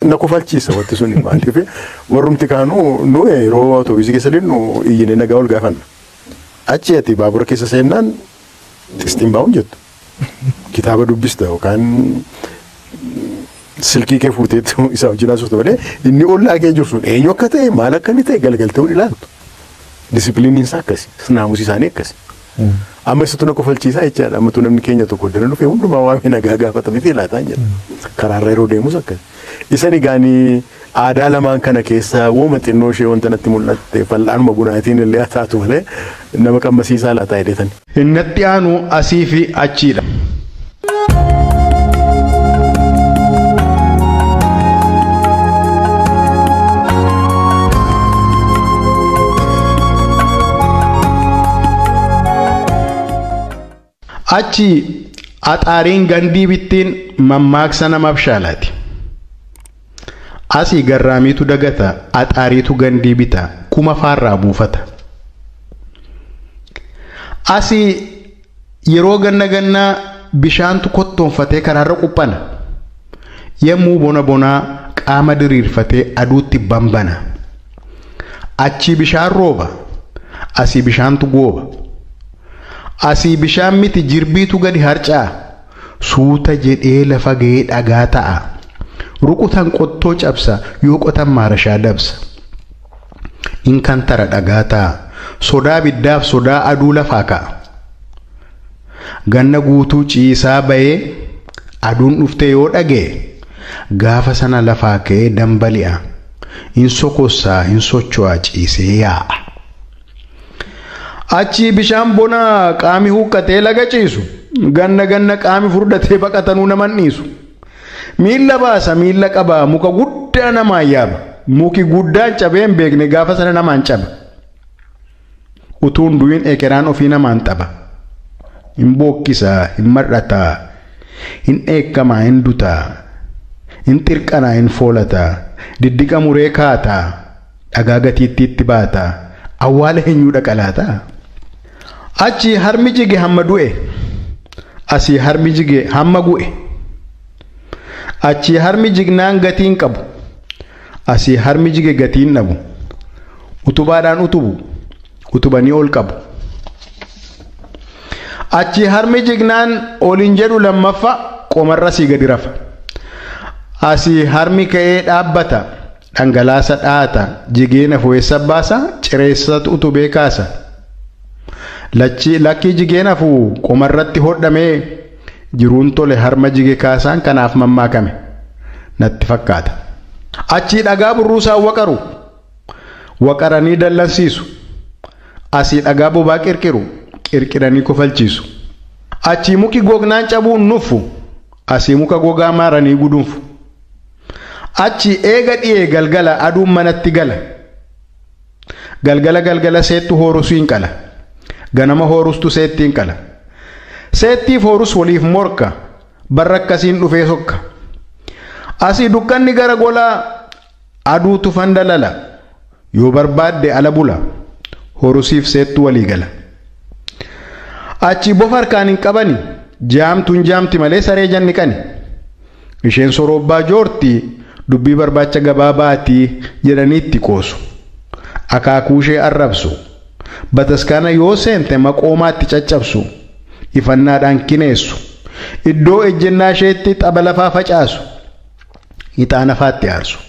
Na kofalchiisa wanti suni maaliif warrumti kaanuu nu yeroo awutoobisii keessa deemnu iyyinee nagaa ol gaafanna. Achi ati baabura keessa seennaan xistiin baa'uun jettu. Kitaaba dubbista yookaan silkii kee fuuteetu isaa wajjin haasoftu malee inni ollaa kee jiru sun eenyu akka ta'e maal akka inni ta'e galgaltee hin ilaaltu. Disipiliiniin isaa akkasi. Naamusi isaanii akkasi. Amma isatu na kofalchiisaa jechaadha. Ammatu namni keenya tokko dana dhufee hundumaa waamee nagaa gaafatamee fi laataan jedha. Karaarra yeroo deemus akkasi. Isan egaanii aadaa lamaan kana keessa wooma xinnoo ishee wanta natti mul'atte fal'aanuma bunaatiin illee haa taatu malee nama qammasiisaa laataa jedhetan. Innatti aanu asii fi achiidha. Achi axaariin gandii bittiin mammaaksa nama abshaalaati. Asii garraamiitu dagata, axaariitu gandii bita, kuma faarraa buufata. Asii yeroo ganna gannaa bishaantu kottoonfatee karaarra quphana. Yemmuu bona bonaa qaama diriirfatee aduutti bambana. Achii bishaan rooba, asii bishaantu gooba. Asii bishaan miti jirbiitu gadi harca'a. Suuta jedhee lafa ga'ee dhagaa ta'a. Rukutan qottoo cabsa yoo qotan maarashaa dabsa. Inkantara dhagaa ta'a. Sodaa biddaaf sodaa aduu lafaa ka'a. Ganna guutuu ciisaa ba'ee aduun dhuftee yoo dhaga'e gaafa sana lafaa ka'ee dambali'a. Hin sokossaa hin socho'aa ciisee yaa'a. Achi bishaan bona qaami huqqatee laga ciisu. Ganna ganna qaami furdatee baqatanuu naman dhiisu. Miilla baasa miilla qaba muka guddaa namaan yaaba. Muki guddaan cabee hin beekne gaafa sana namaan caba. Utuun du'in ekeraan ofii namaan xaba. Hin bookkisaa, hin mar'ataa, hin dheekkamaa, hin dutaa, hin xirqanaa, hin foolataa, diddiqa muree kaataa, dhagaa gatiittii itti baataa, awwaala eenyuu dhaqalaataa. Achi harmi jige hamma du'e, asii harmi jige hamma gu'e. Achi harmi jignaan gatiin qabu, asii harmi jige gatiin dhabu. Utubaadhaan utubu, utubanii ol qabu. Achi harmi jignaan oliin jedhu lammaffaa qomarra asii gadi rafa. Asii harmi ka'ee dhaabbata, dhangalaasa dhaata, jigeen hafu eessa baasa, cireessatu utubee kaasa. Lakkii jigeen hafu qomarratti hodhamee jiruun tole harma jige kaasaan kanaaf mammaakame natti fakkaata. Achii dhagaa burruusaan waqaru, waqaranii dallansiisu. Asii dhagaa bobaa qirqiru, qirqiranii kofalchiisu. Achii muki gognaan cabuun nuffu, asii muka gogaa maaranii gudunfu. Achi eega dhi'ee galgala aduun manatti gala. Galgala galgala seettu hoorusuu hin qala. Ganama hoorustu seetti hin qala. Seettiif hoorus waliif morka, barra akkasiin dhufee sokka. Asii dukkanni gara golaa aduutu fandalala. Yoo barbaadde ala bula, horusiif seettu walii gala. Achi bofa harkaan hin qabani, jaamtuun jaamti malee saree janni qani. Isheen sorobbaa joorti, dubbii barbaacha gabaa baatii jedhanii itti qoosu. Akaakuu ishee arrabsu. Bataskaana yoo seente maqoomaatti caccabsu. Ifannaadhaan kineessu. Iddoo ejjennaa isheetti xaba lafaa facaasu. Ixaana faatti aarsu.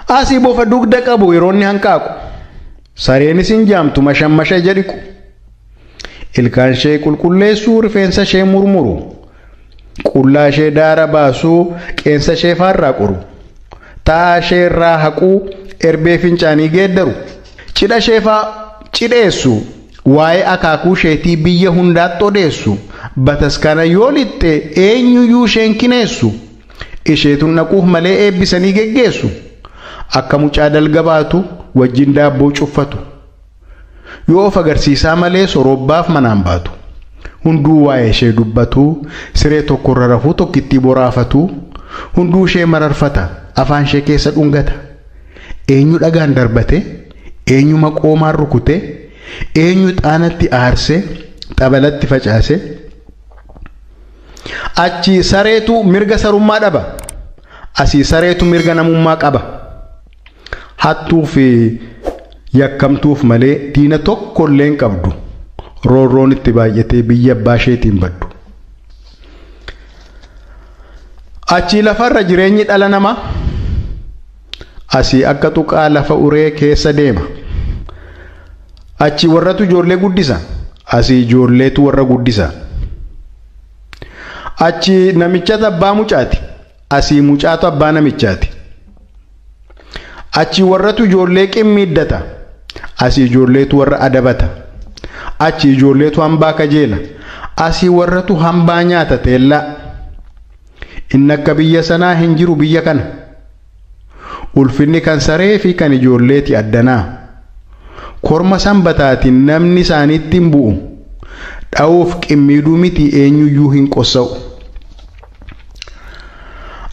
Asii bofa dugda qabu yeroo inni hanqaaqu. Sareenis hin jaamtu mashammasha jedhiqu. Ilkaan ishee qulqulleessuu rifeensa ishee murmuru. Qullaa ishee daara baasuu qeensa ishee faarraa qoru. Taa'aa ishee irraa haquu erbee fincaanii geeddaru. Cidha ishee faa cidheessu. Waa'ee akaakuu isheetii biyya hundaatti odeessu. Bataskaana yoo lixxe eenyuyyuu isheen kineessu. Isheetun dhaquuf malee eebbisanii geggeessu. Akka mucaa dalga baatu wajjin daabboo cuffatu. Yoo of agarsiisaa malee sorobbaaf manaan baatu. Hunduu waa'ee ishee dubbatu, siree tokkorra rafuu tokkittii boraafatu. Hunduu ishee mararfata, afaan ishee keessa dhungata. Eenyu dhagaan darbate, eenyu maqoomaan rukute, eenyu xaanatti aarse, xabalatti facaase. Achi sareetu mirga sarummaa dhaba. Asii sareetu mirga namummaa qaba. Hattuu fi yakkamtuuf malee diina tokko illee hin qabdu. Roorroon itti baay'atee biyya abbaa isheetiin baddu. Achii lafarra jireenyi dhala namaa asii akka tuqaa lafa uree keessa deema. Achii warratu ijoollee guddisa. Asii ijoolleetu warra guddisa. Achii namichatu abbaa mucaati. Asii mucaatu abbaa namichaati. Achii warratu ijoollee qimmiiddata. Asii ijoolleetu warra adabata. Achii ijoolleetu hambaa kajeela. Asii warratu hambaa nyaata teellaa. Inni akka biyya sanaa hin jiru biyya kana. Ulfinni kan saree fi kan ijoolleeti addanaa. Korma sanbataatiin namni isaaniitti hin bu'u. Dha'uuf qimmiiduu miti eenyuyyuu hin qossa'u.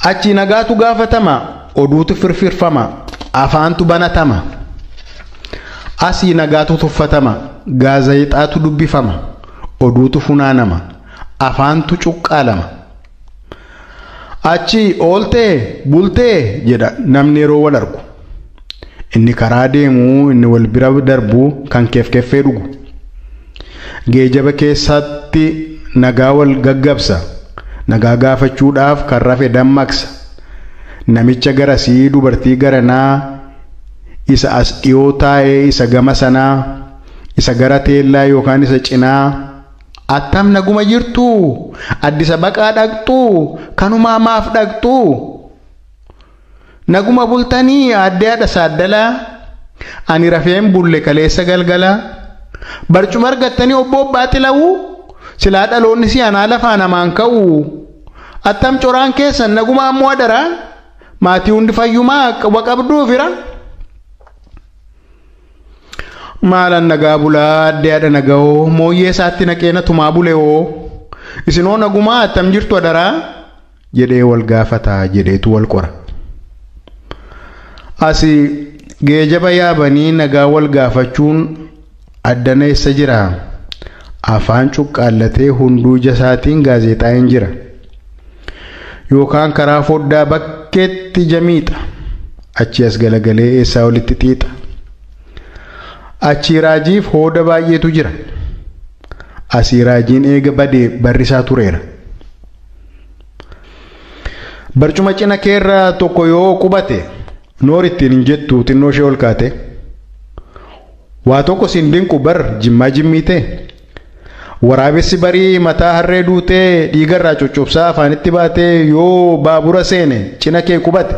Achi nagaatu gaafatama, oduutu firfirfama, afaantu banatama. Asii nagaatu tuffatama, gaazexaatu dubbifama, oduutu funaanama, afaantu cuqqaalama. Achi ooltee bultee jedha namni yeroo wal argu. Inni karaa deemu, inni wal bira darbu, kan keef-keffee dhugu. Geejjiba keessatti nagaa wal gaggabsa. Nagaa gaafachuudhaaf kan rafe dammaqsa. Namicha garasii dubartii garanaa, isa as dhiyoo taa'ee isa gama sanaa, isa gara teellaa yookaan isa cinaa. Attam naguma jirtuu? Addisa baqaa dhaqxuu? Kanumaa maaf dhaqxuu? Naguma bultanii aaddee haadha saaddalaa? Ani rafeen bulle kaleessa galgalaa? Barcuma argattanii obbo Obbaa Xilawuu? Silaa dhaloonni si anaa lafaa namaan ka'u? Attam coraan keessan naguma ammoo adaraa? Maatii hundi fayyumaa quba qabduu fira? Maalan nagaa bulaa addee haadha naga'oo mooyyee isaatti naqeena tumaa bule hoo isinoo nagumaa attam jirtu adaraa jedhee wal gaafataa jedheetu wal qora. Asii geejjiba yaabanii nagaa wal gaafachuun addana eessa jira? Afaan cuqqaallatee hunduu ija isaatiin gaazexaa hin jira. Yookaan karaa foddaa bakkeetti jamiixa. Achi as galagalee eessaa olitti xiixa. Achii raajiif hooda baay'eetu jira. Asii raajiin eega badee barrisaa tureera. Barcuma cina keerra tokko yoo qubate noor ittiin hin jettu xinnoo ishee ol kaate. Waa tokko siin dinqu bar jimmaa jimmiite. Waraabessi barii mataa harree duutee dhiigarraa coccobsaa afaanitti baatee yoo baabura seene cina kee qubate.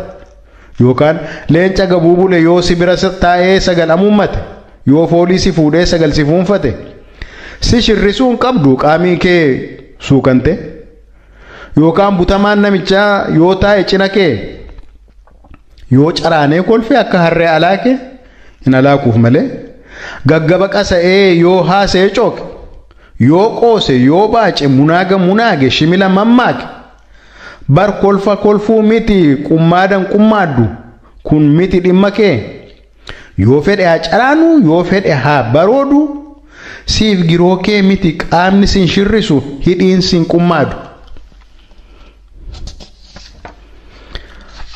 Yookaan leenca gabuu bule yoo si bira taa'ee sagal amuummate. Yoo foolii si fuudhee sagal si fuunfate. Si shirrisuu hin qabdu qaamii kee suuqante. Yookaan butamaan namichaa yoo taa'e cina kee yoo caraanee kolfee akka harree alaake hin alaakuuf malee. Gaggaba qasa'ee yoo haasa'ee cooke. Yoo qoose yoo baace munaaga munaage shimila mammaake. Bar kolfa kolfuu miti qummaadan qummaaddu kun miti dhimma kee. Yoo fedhe haa caraanu yoo fedhe haa baroodu siif giroo kee miti qaamni sin shirrisu hidhiin sin qummaadu.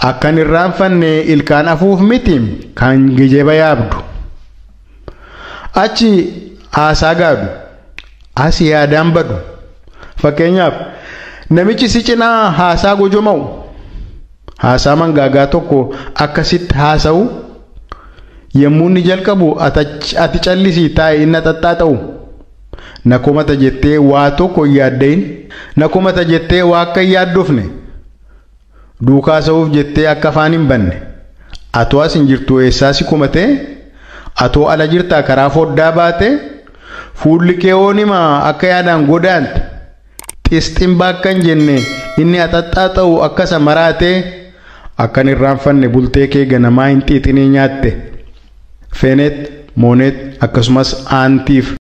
Akkan irraanfanne ilkaan afuuf miti kan geejjiba yaabdu. Achi haasaa gaadu. Asii yaadaan badu. Fakkeenyaaf namichi si cinaa haasaa gojoma'u. Haasaa mangaagaa tokko akkasitti haasa'u. Yommuu inni jalqabu ati callisii taa'e inni xaxxaata'u. Na komata jettee waa tokko hin yaaddayin. Na komata jettee waa akka hin yaaddofne. Duukaa sa'uuf jettee akka afaan hin banne. Atoo as hin jirtu eessaa si komatee? Atoo ala jirtaa karaa foddaa baate? Fuulli kee oonima akka yaadaan godaante. Xisxin bakka hin jenne inni axaxxaata'u akkasa maraatee akkan irraanfanne bultee kee ganamaa hin xiixinii nyaatte. Feenet, Moonet akkasumas aantiif